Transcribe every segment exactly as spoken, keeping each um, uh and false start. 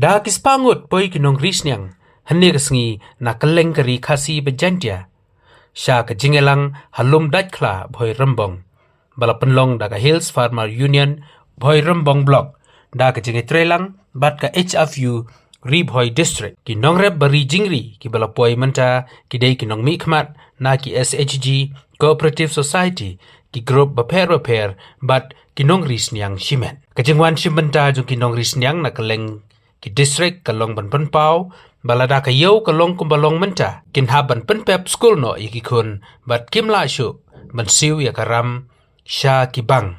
Da ki spah ngut poi ki nongri sniang hynne ka sngi na kylleng ka ri Khasi bad Jaintia sha ka jingïalang ha lum Daitkhla Bhoirymbong, ba la pynlong da ka Hills Farmer Union Bhoirymbong Block da ka jingïatreilang bad ka H F U Ri Bhoi District. Ki nongrep ba ri jingri kiba la poi mynta ki dei ki nongmihkhmat na ki S H G, Cooperative Society, ki grup bapher bapher bad ki nongri sniang shimet. Ka jingwan shim bynta jong ki nongri sniang na kylleng ki district ka long ban pynpaw ba lada ka ïew ka long kumba long mynta, kin hap ban pynpep skul noh ïa ki khun bad kim lah shuh ban siew ïa ka ram sha ki bank.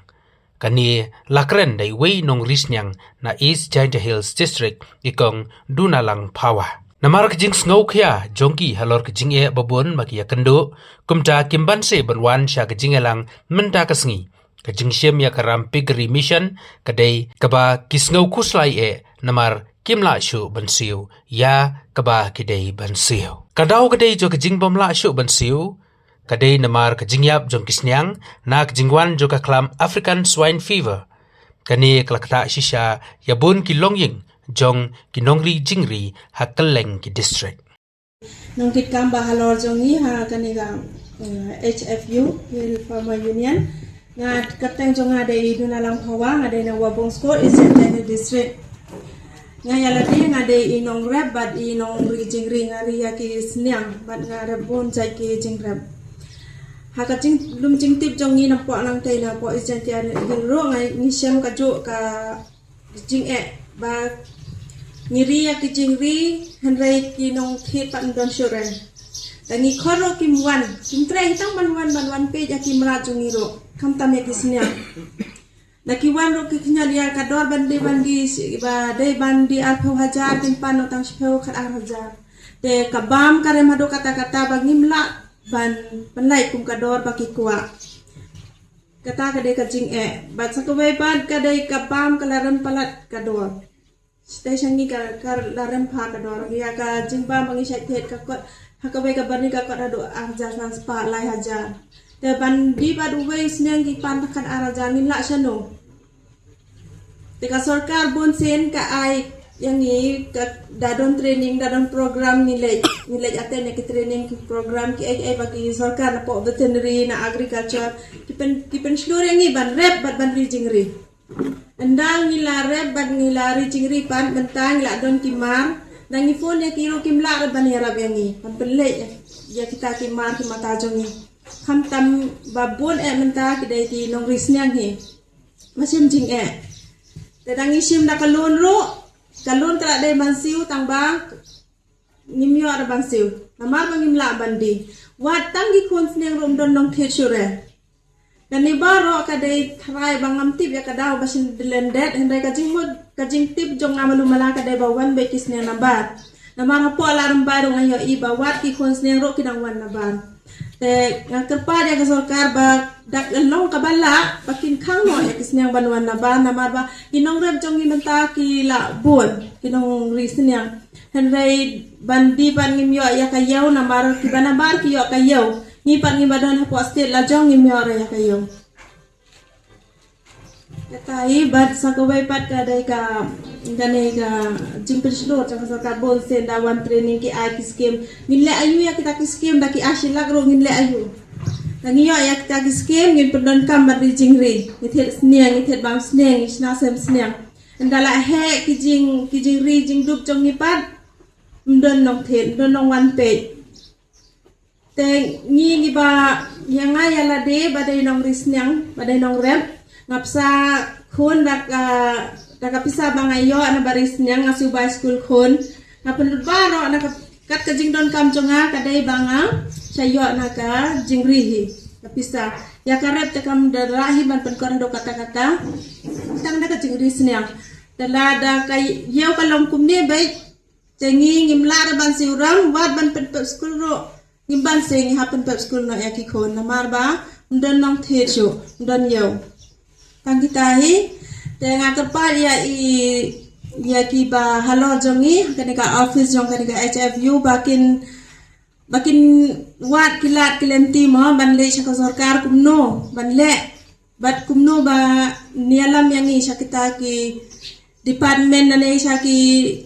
Kane la kren da iwei i nongri sniang na East Jaintia Hills District, i Kong Dunalang Phawa. Namar ka jingsngewkhia jong ki halor ka jingeh ba bun ba ki ïakynduh, kumta kim banse ban wan sha ka jingïalang mynta ka sngi. Ka jingshim ïa ka ram Piggery Mission ka dei kaba ki sngew khuslai eh, namar kim lah shuh ban siew ïa kaba ki dei ban siew. Ka daw ka dei jong ka jingbym lah shuh ban siew ka dei namar ka jingïap jong ki sniang na ka jingwan jong ka khlam African Swine Fever. Kane ka la ktah shisha ïa bun ki longïing jong ki nongri jingri ha kylleng ki district. Nongkitkam ba halor jong ngi ha kane ka, eh, H F U, Hill Farmer Union. Nga kyrteng jong nga dei Dunalang Phawa, nga dei na Wabongsko, East Jaintia Hills District. Nga ïa lade nga dei i nongrep bad i nongri jingri, nga ri ïa ki sniang bad nga rep bun jait ki jingrep. Ha ka jinglum jingtip jong ngi napoh nangtei napoh East Jaintia Hills ruh nga ngi shem kajuh ka jingeh ba ngi ri ïa ki jingri, hynrei ki nongthied pat ym don shuh re. Da ngi khot ruh kim wan, kim treh hi tang ban wan, ban wan peit ïa ki mrad jong ngi ruh, khamtam ïa ki sniang. Da ki wan ruh ki khñiot ïa ka dor ban die ban die, ba dei ban die arphew hajar, kin pan noh tang shiphew khat ar hajar. Te ka bam ka rem haduh katta katta ba ngim lah ban pynlait kum ka dor ba ki kwah. Kata ka dei ka jingeh. Bad sa kawei pat ka dei ka bam ka la rem palat ka dor. Shatei sha ngi ka, ka la rem pha ka dor. Ïa ka jingbam ba ngi shait thied ka kot ha kawei ka bynta ka kot haduh ar hajar san spah lai hajar. Te ban die bad uwei u sniang ki pan tang khat ar hajar, ngin lah shano? Te ka sorkar bun sien ka ai ïa ngi ka, da don training, da don program ngi leit, ngi leit attend ïa ki training, ki program, ki ei ei ba ki sorkar napoh veterinary, na agriculture ki pyn, ki pynshlur ïa ngi ban rep bad ban ri jingri. Ynda ngi la rep bad ngi la ri jingri pat, mynta ngi la don ki mar, da ngi phone ïa ki ruh kim lah re ban ïarap ïa ngi, ban pynleit ïa kita ki mar ki mata jong ngi. Khamtam ba bun eh mynta ki dei ki nongri sniang hi. Ba shim jingeh. Te da ngi shim da ka loan ruh, ka loan ka la dei ban siew tang ba ngim ïoh re ban siew. Namar ba ngim lah ban die. Wat tang ki khun sniang ruh ym don nongthied shuh re. Kane baroh ka dei tharai ba ngam tip ïa ka daw ba shin dei lyndet, hynrei ka jingmut ka jingtip jong nga malu mala ka dei ba wan beit ki sniang nabar. Namar hapoh Ladrymbai ruh nga ïohi ba wat ki khun sniang ruh ki dang wan nabar. Te nga kyrpad ïa ka sorkar ba da ka long kaba lah ba kin khang noh ïa ki sniang ban wan nabar, namar ba ki nongrep jong ngi mynta ki la bun, ki nongri sniang. Hynrei ban die pat ngim ïoh ïa ka ïew, namar kiba nabar ki ïoh ka ïew. Ngi pat ngi ba don hapoh state la jong ngim ïoh re ïa ka ïew. Kata hi bad sa kawei pat ka dei ka, kane ka jingpynshlur jong ka sorkar bun sien, da wan training ki ai ki skim. Ngin leh aïu ïa kita ki skim, da ki ai shi lak ruh ngin leh aïu? Da ngi ïoh ïa kita ki skim ngin pyndonkam ban ri jingri. Ngi thied sniang, ngi thied bam sniang, ngi shna sem sniang. Ynda la heh ki jing, ki jingri jingdup jong ngi pat, ym don nongthied, ym don nongwan peit. Te ngi, ngi ba, ïa nga ïa lade ba dei nongri sniang, ba dei nongrep, nga pynsa khun da ka, da ka pisa ba nga ïoh na ba ri sniang, nga siew bai skul khun. Nga pynlut baroh na ka, kat ka jingdonkam jong nga ka dei ba nga sa ïoh na ka jingri hi, ka pisa. Ïa ka rep te kam da rah hi ban pynkor haduh katta katta, tang da ka jingri sniang. Te lada ka ïew ka long kumne beit, te ngi ngim lah re ban siew ram, wat ban pynpep skul ruh ngim banse, ngi hap pynpep skul noh ïa ki khun, namar ba ym don nongthied shuh, ym don ïew. Tang kita hi, te nga kyrpad ïa i, ïa kiba halor jong ngi, kane ka office jong kane ka H F U ba kin, ba kin wad ki lad ki lynti mo ban leit sha ka sorkar kumno ban leh, bad kumno ban ïalam ïa ngi sha kita ki department lane sha ki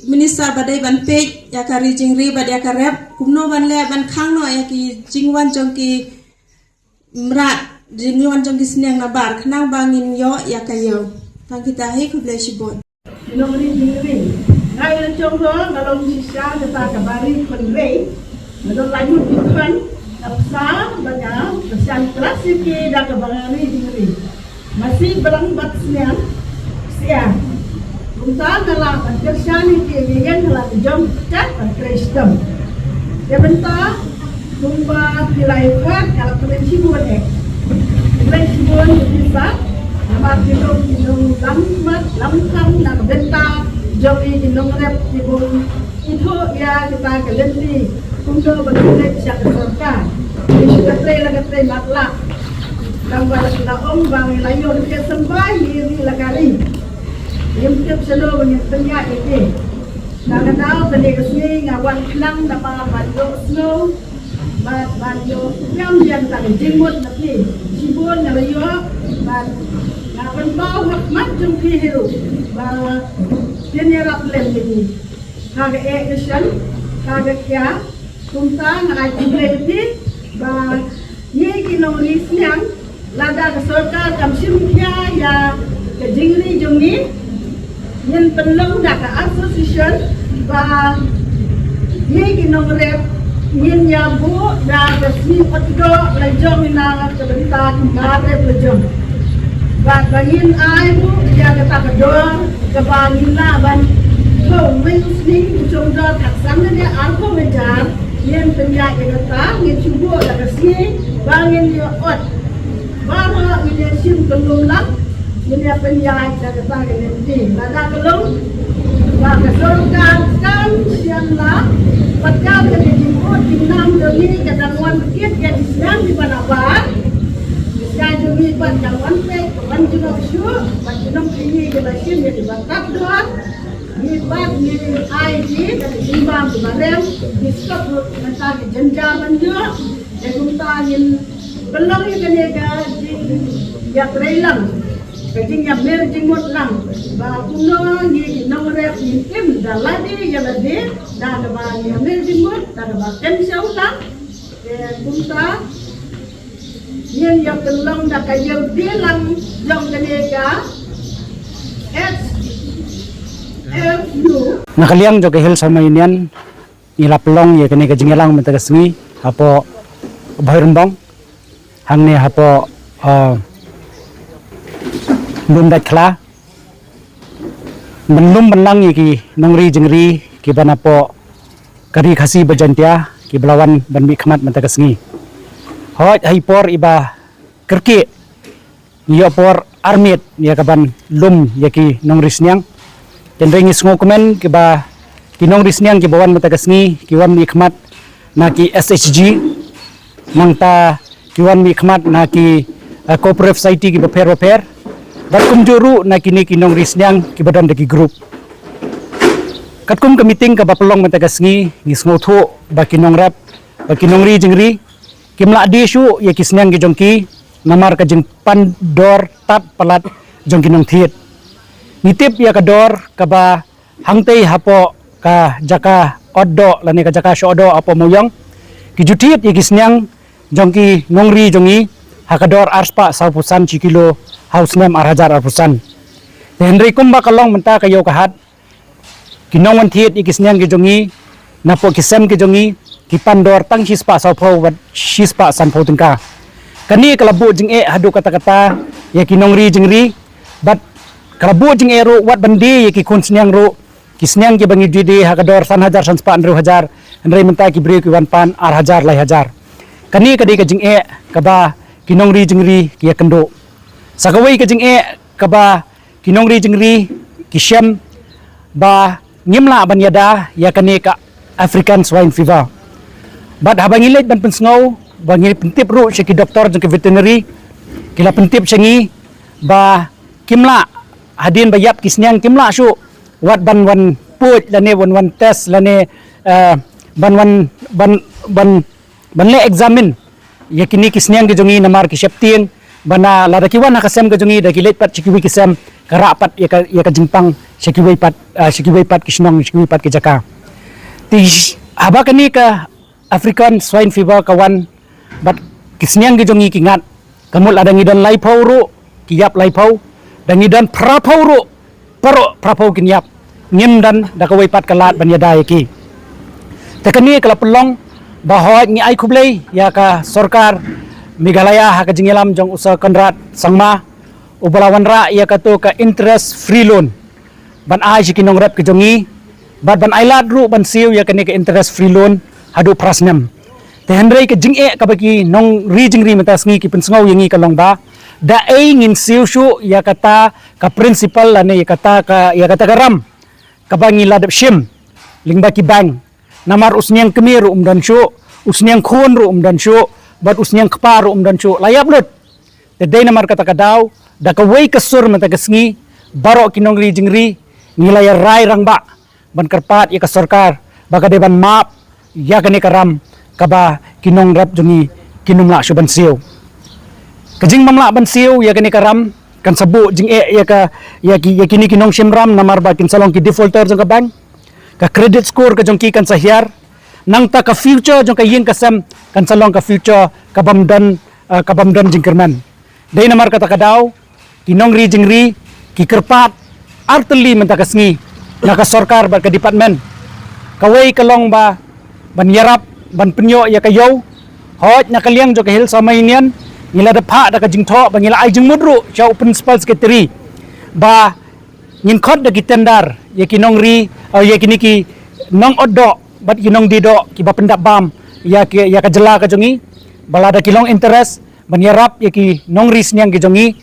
minister ba dei ban peit ïa ka ri jingri bad ïa ka rep, kumno ban leh ban khang noh ïa ki jingwan jong ki mrad, jingwan jong ki sniang nabar khnang ba ngin ïoh ïa ka ïew. Tang kita hi, khublei shibun. Nongri jingri. Ngai la jong ro, nga long shisha kata ka bari khun rei. Nga don la yut ki khun, nga psa, ba nga, psa klas ki da ka bari jingri. Masi balang bat sniang, sia. Kumta nga la ban kyrshan ïa ki, ïa ki nga la jom kat ban trei shitom. Ïa bynta kumba ki la ïa khot, nga la kren shibun eh. Kren shibun ïa ki sa, namar ki long, ki long lam mat, lam kham na ka bynta jong ngi ki nongrep ki bym ithuh ïa kita ki lynti kumno ban leit sha ka sorkar. Ngi shu ka trei la ka trei matlah. Tang ba la ki la ong ba ngi la ïoh ruh ka symbai ngi ri la ka ri. Ngim tip shano ba ngin pynïaid ïa ki. Na ka daw kane ka sngi nga wan khnang namar ban ïohsngew bad ban ïoh pdiang ïa kata ka jingmut na phi. Shibun nga la ïoh bad nga pynpaw ha khmat jong phi hi ruh ba phin ïarap lem ïa ngi. Ha ka eh ka shan, ha ka khia, kumta nga ai khublei ïa phi ba ngi ki nongri sniang, lada ka sorkar kam shim khia ïa ka jingri jong ngi, ngin pynlong da ka association ba ngi ki nongrep ngin ïa buh da ka sngi Otdoh la jong ïa na ka bynta ki mar rep la jong. Bad ba ngin ai buh ïa kata ka dor kaba ngin lah ban thew wei u sning u shong dor khatsan ne arphew hajar. Ngin pynïaid ïa kata, ngin shu buh da ka sngi ba ngin ïa ot. Baroh ngin ïa shim kyllum lang, ngin ïa pynïaid da kata ka lynti. Lada ka long ba ka sorkar kam shym la pynïaid ïa ka jingbuh jingnang jong ngi, ka dang wan kit ïa ki sniang kiba nabar. Ki sniang jong ngi pat ka wan peit, ka wan jngoh shuh, bad ki nongkynnoh ki la shim ïa kiba tad dor. Ngi pat ngi ai ki da ki jingbam kiba rem, ki stop lut mynta ki jynjar ban ïoh. Te kumta ngin pynlong ïa kane ka jingïatreilang, ka jingïamir jingmut lang ba kumno ngi ki nongrep ngin im da lade ïa lade, da kaba ngi ïamir jingmut, da kaba kynshew lang. Te kumta ngin ïa pynlong da ka ïew die lang jong kane ka H F U. Na ka liang jong ka Hill Farmer Union, ngi la pynlong ïa kane ka jingïalang mynta ka sngi hapoh Bhoirymbong, hangne hapoh, ah, Lumdaitkhla. Ban lum ban lang ïa ki nongri jingri kiba napoh ka ri Khasi bad Jaiñtia kiba la wan ban mihkhmat mynta ka sngi. Hooid, ha i por iba kyrkieh, ngi ïoh por ar miet ïa ka ban lum ïa ki nongri sniang. Hynrei ngi sngewkmen kiba ki nongri sniang kiba wan mynta ka sngi ki wan mihkhmat na ki S H G, nangta ki wan mihkhmat na ki, eh, cooperative society kiba pher ba pher, bad kumjuh ruh na kine ki nongri sniang kiba don da ki group. Katkum ka meeting kaba pynlong mynta ka sngi, ngi sngewthuh ba ki nongrep, ba ki nongri jingri kim lah die shuh ïa ki sniang ki jong ki namar ka jingpan dor tad palat jong ki nongthied. Ngi tip ïa ka dor kaba hangtei hapoh ka jaka Otdoh lane ka jaka shoh doh hapoh Mawiong, ki ju thied ïa ki sniang jong ki nongri jong ngi ha ka dor arspah sawphew san shi kilo ha u snem ar hajar arphew san. Te hynrei kumba ka long mynta ka ïew ka hat, ki nongwan thied ïa ki sniang ki jong ngi napoh ki sem ki jong ngi ki pan dor tang shispah sawphew bad shispah sanphew tyngka. Kane ka la buh jingeh haduh katta katta ïa ki nongri jingri, bad ka la buh jingeh ruh wat ban die ïa ki khun sniang ruh, ki sniang kiba ngi die die ha ka dor san hajar, san spah hynriew hajar, hynrei mynta ki briew ki wan pan ar hajar, lai hajar. Kane ka dei ka jingeh kaba ki nongri jingri ki ïakynduh. Sa kawei ka jingeh kaba ki nongri jingri ki shem ba ngim lah ban ïada ïa kane ka African Swine Fever. Bad haba ngi leit ban pynsngew, ba ngi pyntip ruh sha ki doktor jong ki veterinary, ki la pyntip sha ngi ba kim lah, hadien ba ïap ki sniang kim lah shuh wat ban wan puid lane wan wan test lane, eh, ban wan, ban, ban ban leh examine ïa kine ki sniang ki jong ngi namar ki sheptieng, ba na lada ki wan ha ka sem ka jong ngi da ki leit pat sha kiwei ki sem, ka rah pat ïa ka, ïa ka jingpang sha kiwei pat, ah, sha kiwei pat ki shnong, sha kiwei pat ki jaka. Te haba kane ka African Swine Fever ka wan bad ki sniang ki jong ngi ki ngat, ka mut lada ngi don laiphew ruh ki ïap laiphew, da ngi don phraphew ruh, baroh phraphew kin ïap. Ngim don da kawei pat ka lad ban ïada ïa ki. Te kane ka la pynlong ba hooid ngi ai khublei ïa ka sorkar Meghalaya ha ka jingïalam jong u Sir Conrad Sangma, uba la wanrah ïa kato ka interest free loan ban ai sha ki nongrep ki jong ngi, bad ban ai lad ruh ban siew ïa kane ka interest free loan haduh phra snem. Te hynrei ka jingeh kaba ki nongri jingri mynta ka sngi ki pynsngew ïa ngi ka long ba, da ei ngin siew shuh ïa kata ka principal lane ïa kata ka, ïa kata ka ram kaba ngi la dep shim lyngba ki bank. Namar u sniang kmie ruh um don shuh, u sniang khun ruh um don shuh, bad u sniang kpa ruh um don shuh, la ïap lut. Te dei namar kata ka daw, da kawei ka sur mynta ka sngi, baroh ki nongri jingri, ngi la ïa rai rangbah ban kyrpad ïa ka sorkar ba ka dei ban map ïa kane ka ram kaba ki nongrep jong ngi kin ym lah shuh ban siew. Ka jingbym lah ban siew ïa kane ka ram kan sa buh jingeh ïa ka, ïa ki, ïa kine ki nongshim ram, namar ba kin sa long ki defaulter jong ka bank. Ka credit score ka jong ki kan sa hiar. Nangta ka future jong ka ïing ka sem kan sa long ka future kabym don, eh, kabym don jingkyrmen. Dei namar kata ka daw, ki nongri jingri ki kyrpad artylli mynta ka sngi na ka sorkar bad ka department. Kawei ka long ba ban ïarap ban pynïoh ïa ka ïew. Hooid, na ka liang jong ka Hill Sohma Union ngi la dep phah da ka jingthoh ba ngi la ai jingmut ruh sha u principal secretary ba ngin khot da ki tender ïa ki nongri, eh, ïa kine ki nongot doh bad ki nongdie doh kiba pyndap bam ïa ki, ïa ka jylla ka jong ngi. Ba lada ki long interest ban ïarap ïa ki nongri sniang ki jong ngi,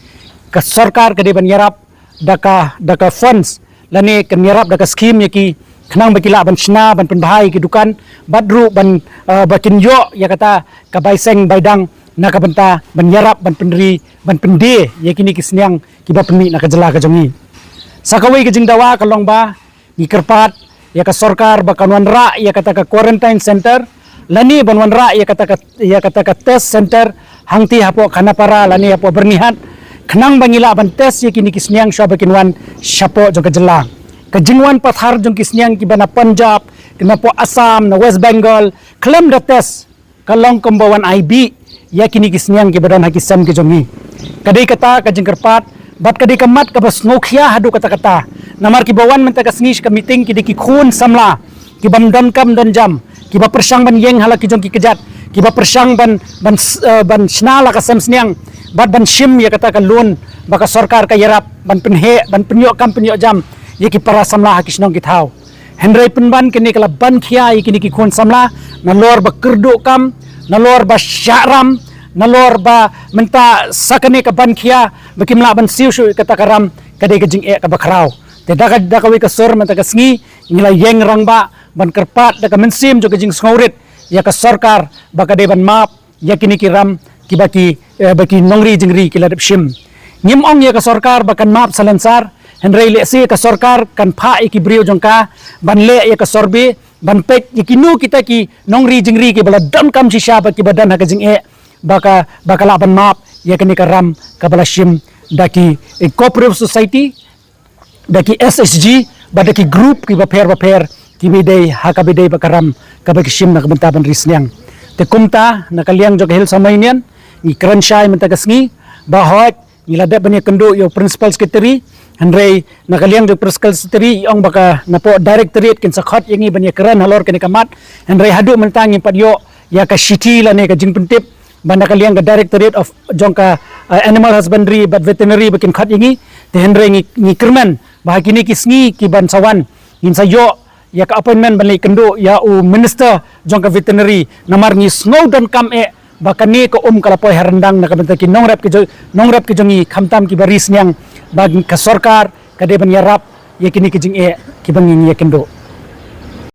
ka sorkar ka dei ban ïarap da ka, da ka funds lane kan ïarap da ka scheme ïa ki, khnang ba ki lah ban shna ban pynbha ïa ki dukan, bad ruh ban, eh, ba kin ïoh ïa kata ka bai seng bai dang na ka bynta ban ïarap ban pynri ban pyndie ïa kine ki sniang kiba pynmih na ka jylla ka jong ngi. Sa kawei ka jingdawa ka long ba ngi kyrpad ïa ka sorkar ba kan wanrah ïa kata ka quarantine center lane ban wanrah ïa kata ka, ïa kata ka test center hangtei hapoh Khanapara lane hapoh Byrnihat, khnang ba ngi lah ban test ïa kine ki sniang shuwa ba kin wan shapoh jong ka jylla. Ka jingwan pathar jong ki sniang kiba na Punjab, ki napoh Assam, na West Bengal, khlem da test, ka long kumba wan ai bih ïa kine ki sniang kiba don ha ki sem ki jong ngi. Ka dei kata ka jingkyrpad bad ka dei ka mat kaba sngewkhia haduh katta katta. Namar kiba wan mynta ka sngi sha ka meeting ki dei ki khun samla kibym don kam don jam, kiba pyrshang ban ïeng ha la ki jong ki kjat, kiba pyrshang ban, ban s-, eh, ban shna la ka sem sniang bad ban shim ïa kata ka loan ba ka sorkar ka ïarap ban pynheh, ban pynïoh kam pynïoh jam ïa ki para samla ha ki shnong ki thaw. Hynrei pynban kane ka la ban khia ïa kine ki khun samla, nalor ba kyrduh kam, nalor ba shah ram, nalor ba mynta sa kane ka ban khia ba kim lah ban siew shuh ïa kata ka ram, ka dei ka jingeh kaba khraw. Te da ka, da kawei ka sur mynta ka sngi ngi la ïeng rangbah ban kyrpad da ka mynsiem jong ka jingsngewrit ïa ka sorkar ba ka dei ban map ïa kine ki ram kiba ki, eh, ba ki nongri jingri ki la dep shim. Ngim ong ïa ka sorkar ba kan map salonsar, hynrei lehse ka sorkar kan phah ïa ki briew jong ka ban leh ïa ka survey, ban peit ïa kino kita ki nongri jingri kiba la donkam shisha bad kiba don ha ka jingeh ba ka, ba ka lah ban map ïa kane ka ram kaba la shim da ki, eh, cooperative society, da ki S H G, bad da ki group kiba pher ba pher kiba dei ha kaba dei bad ka ram kaba ki shim na ka bynta ban ri sniang. Te kumta na ka liang jong ka Hill Sohma Union ngi kren shai mynta ka sngi ba hooid ngi la dep ban ïakynduh ïa u principal secretary, hynrei na ka liang jong u principal secretary i ong ba ka napoh directorate kin sa khot ïa ngi ban ïakren halor kane ka mat, hynrei haduh mynta ngim pat ïoh ïa ka shithi lane ka jingpyntip ba na ka liang ka directorate of jong ka, eh, animal husbandry bad veterinary ba kin khot ïa ngi. Te hynrei ngi, ngi kyrmen ba ha kine ki sngi kiban sa wan ngin sa ïoh ïa ka appointment ban leit kynduh ïa u minister jong ka veterinary, namar ngi sngew donkam eh ba kane ka um ka la poi ha ryndang na ka bynta ki nongrep ki jong, nongrep ki jong ngi khamtam kiba ri sniang, ba ka sorkar ka dei ban ïarap ïa kine ki jingeh kiba ngi ïakynduh.